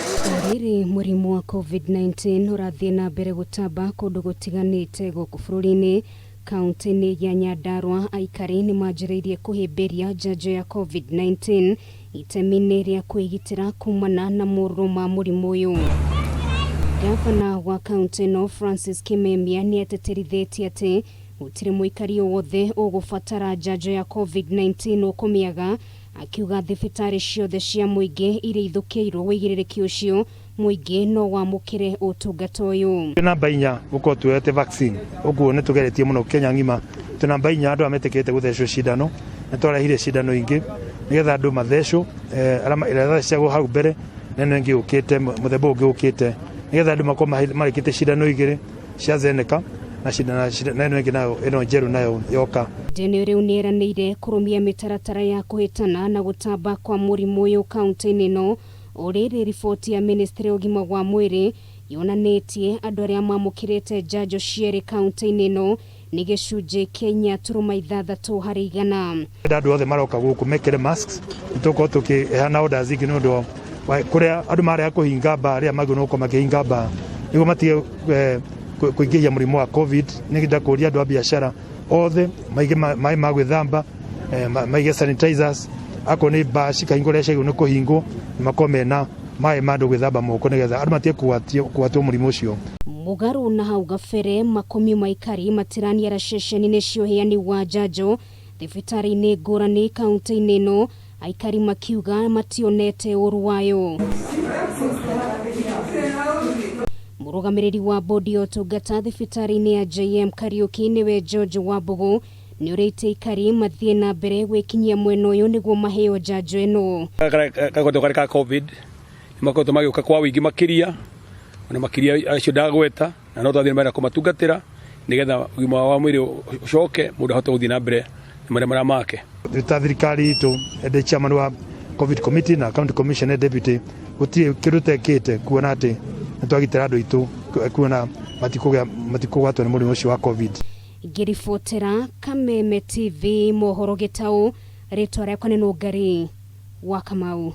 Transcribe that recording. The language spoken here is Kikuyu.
O rĩrĩ mũrimũ wa Covid-19 ũrathiĩ na mbere gũtamba kũndũ gũtiganĩte gũkũ bũrũri-inĩ, kauntĩ-inĩ ya Nyandarua aikari nĩ manjĩrĩirie kũhĩmbĩria njanjo ya Covid-19 itemi-inĩ rĩa kwĩgitĩra kumana na morũrũ ma mũrimũ ũyũ. Gavana wa kauntĩ ĩno Francis Kimemia nĩ atĩtĩrithĩtie atĩ gũtirĩ mũikari o wothe ũgũbatara njanjo ya Covid-19 ũkũmĩaga, akiuga thibitarĩ ciothe cia mũingĩ iria ithũkĩirwo ũigĩrĩrĩki ũcio mũingĩ no wamũkĩre ũtungata ũyũ. Twĩ namba inya gũkorwo tuoete vaccine ũguo nĩ tũgeretie mũno Kenya ng'ima. Twĩ namba inya andũ arĩa metĩkĩrĩte gũthecwo cindano, nĩ twarehire cindano ingĩ nĩgetha andũ mathecwo arĩa ĩrĩa yathecagwo hau mbere na ĩno ĩngĩ yũkĩte mũthemba ũngĩ ũkĩte nĩgetha andũ makorwo marĩkĩtie cindano igĩrĩ cia Zeneca na cindano na ĩno ĩngĩ nayo ĩno njerũ nayo yoka. Daniel rĩu nĩeranĩire kũrũmia mĩtaratara ya kũhĩtana na gũtamba kwa mũrimũ ũyũ kauntĩ-inĩ ĩno. O rĩrĩ riboti ya ministry ya ũgima wa mwĩrĩ yonanĩtie andũ arĩa mamũkĩrĩte njanjo cierĩ kauntĩ-inĩ ĩno nĩ gĩcunjĩ kĩa 4.6 harĩ igana. Ndenda andũ othe maroka gũkũ mekĩre masks, nĩ tũgũkorwo tũkĩheana orders ingĩ nĩ ũndũ wa kũrĩa andũ marega kũhinga mbaa arĩa magĩrĩirwo gũkorwo makĩhinga mbaa nĩguo matige kũingĩhia mũrimũ wa Covid. Nĩ ndakũria andũ a biacara othe maige maĩ ma gwĩthamba, maige sanitizers, akorwo nĩ mbaa cikahingwo ũrĩa ciagĩrĩirwo nĩ kũhingwo, na makorwo mena maĩ ma andũ gwĩthamba moko nĩgetha andũ matige kũgwatwo mũrimũ ũcio. Mũgarũ na hau gabere makũmi ma aikari matiraniara ceceni-inĩ cia ũheani wa njanjo thibitarĩ-inĩ ngũrani kaunti-inĩ ĩno, aikari makiuga mationete ũru wayo. Mũrũgamĩrĩri wa bodi ya ũtungata thibitarĩ-inĩ ya JM Kariuki nĩwe George Wambugu nĩ ũrĩtie aikari mathiĩ na mbere gwĩkinyia mwena ũyũ nĩguo maheo njanjo ĩno. Gakoretwo karĩ ka Covid nĩ makoretwo magĩũka kwa ũingĩ makĩria ona makĩria acio ndagweta, na no twathiĩ na mbere kũmatungatĩra nĩgetha ũgima wao wa mwĩrĩ ũcoke mũndũ ahote gũthiĩ na mbere na marĩa marĩa make. Twĩ ta thirikari itũ, ndĩ chairman wa Covid committee na county commissioner deputy, gũtirĩ kĩndũ tekĩte kuona atĩ nĩ twagitĩra andũ aitũ kuona matikũgwatwo nĩ mũrimũ ũcio wa Covid. Ngĩribotera Kameme TV mohoro gĩtaũ, rĩtwa rĩakwa nĩ Nũngari wa Kamau.